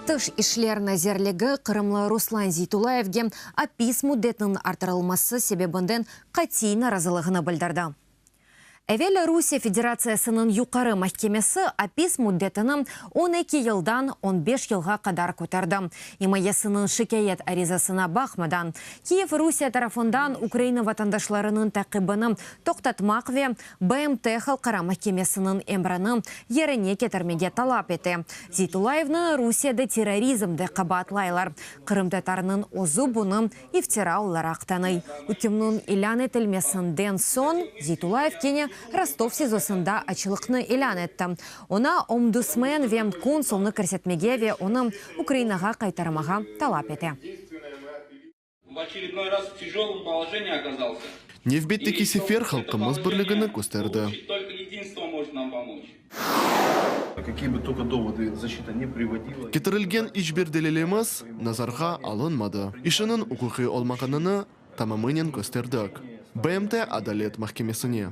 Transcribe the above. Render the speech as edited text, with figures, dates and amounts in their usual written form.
Tış işler nazirligi qırımlı Ruslan Zeytullayevge apis müddetiniñ artırılması sebebinden qatiy narazılığını bildirdi. Evel Rusiye Federatsiyasınıñ Yuqarı mahkemesi apis müddetini 12 yıldan 15 yılğa qadar köterdi. İmayesiniñ şikâyet arizasına baqmadan, Kiyev Rusiye tarafından Ukraina vatandaşlarınıñ taqibini toqtatmaq ve BMT Halqara mahkemesiniñ emrini yerine ketirmege talap ete. Zeytullayevni Rusiyede terrorizmde qabaatlaylar. Qırımtatarnıñ özü bunı iftira olaraq tanıy. Ükümniñ ilân etilmesinden soñ Zeytullayev kene Rostov SİZOsında açlıqnı ilân etti. Oña omdusmen ve konsulnı kirsetmege ve onı Ukrainağa qaytarmağa talap ete. Nevbetteki sefer halqımız birligini kösterdi. Ketirilgen iç bir delilimiz nazarğa alınmadı. İşiniñ uquqiy olmağanını tamamınen kösterdik. BMT Adalet mahkemesine.